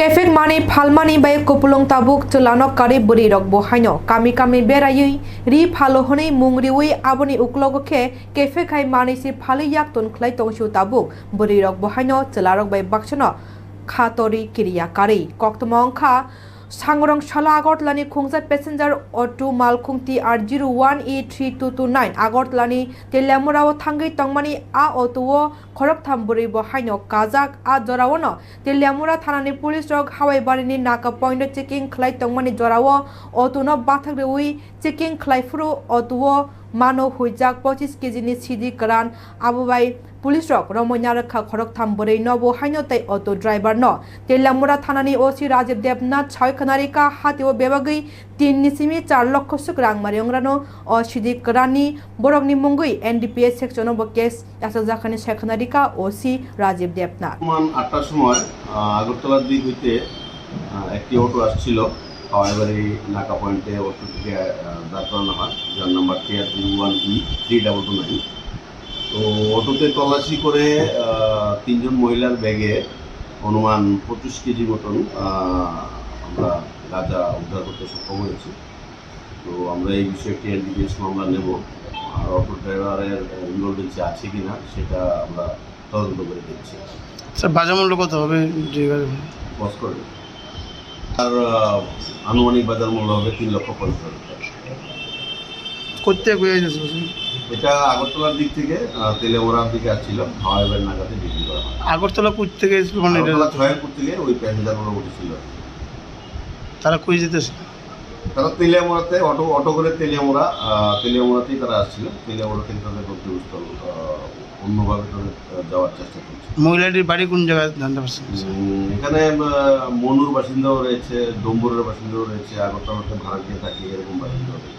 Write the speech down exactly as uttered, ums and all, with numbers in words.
Kephek manwi phalmani bai kupulung tabuk chwlano karwi bwrwirok bo haino kami kami beraiwi ri phalo hwnwi mung riwi aboni uklogo khe kephek hai manwi se phalwi yak ton khlai tongsiu tabuk. Bwrwirok bo haino chwlarok bai baksano kha torwi kiriya karwi. Koktwma wngkha Sangrong salo Agartala ni khungsa passenger auto malkhung T R zero one A three two two nine Agartala ni Teliamura o thangwi tongmani a auto o khoroktham bwrwi bo haino kajak. A jora o no Teliamura thana ni police rok Hawaibari ni Naka point o checking khlai tongmani jora o auto no bathak rwi checking khlai phuru auto o mano huijak pochis kg ni sidi kwran, abo bai police rok romwi narwkha khoroktham bwrwi no bo haino tei auto driver no. Teliamura thana ni O C Rajiv Debnath sawi khwnarikha hatio bebagwi tin ni simi char lokho swk rang mari wngrano o sidi kwran ni borok ni mungwi N D P S section o bo case yachakjakhani sai khwnarikha O C Rajiv Debnath. সমান আটটার সময় আহ, আগরতলার দিক হইতে আহ, একটি অটো আসছিল। হাওয়াইবাড়ি নাকা পয়েন্টে অটো থেকে আহ, দাঁড় করানো হয়, যার number T R zero one E three double two nine. তো অটোতে তল্লাশি করে আহ, তিনজন মহিলার ব্যাগে অনুমান পঁচিশ কেজি মতন আহ, আমরা গাঁজা উদ্ধার করতে সক্ষম হয়েছি। তো আমরা এই বিষয়ে একটি এন ডি পি এস মামলা নেব। আর অটো ড্রাইভারের ইনভলভেন্সি আছে কিনা সেটা আমরা তদন্ত করে দেখছি। স্যার, বাজার মূল্য কত হবে ড্রাইভার? বস করে। তার আহ, আনুমানিক বাজার মূল্য হবে তিন লক্ষ পঞ্চাশ হাজার টাকা। কোথেকে কই আইতেছে? এটা আগরতলার দিক থেকে আহ, তেলিয়ামুড়ার দিকে আসছিল, হাওয়াইবাড়ি নাগাতে বিক্রি করা হয়। আগরতলা কোথেকে এসেছিল? মানে এটা আগরতলা ছয়েরপুর থেকে ওই প্যাসেঞ্জারগুলো উঠেছিল। তারা কই যেতেছে? তারা তেলিয়ামুড়াতে অটো, অটো করে তেলিয়ামুড়া, আহ, তেলিয়ামুড়াতেই তারা আসছিল। তেলিয়ামুড়া থেকে তাদের গন্তব্যস্থল আহ, অন্যভাবে তাদের আহ, যাওয়ার চেষ্টা করছে। মহিলাটির বাড়ি কোন জায়গায় জানতে পারছেন? উম, এখানে আহ, মনুর বাসিন্দাও রয়েছে, ডোম্বরের বাসিন্দাও রয়েছে, আগরতলাতে ভাড়া দিয়ে থাকে, এরকম বাসিন্দাও রয়েছে।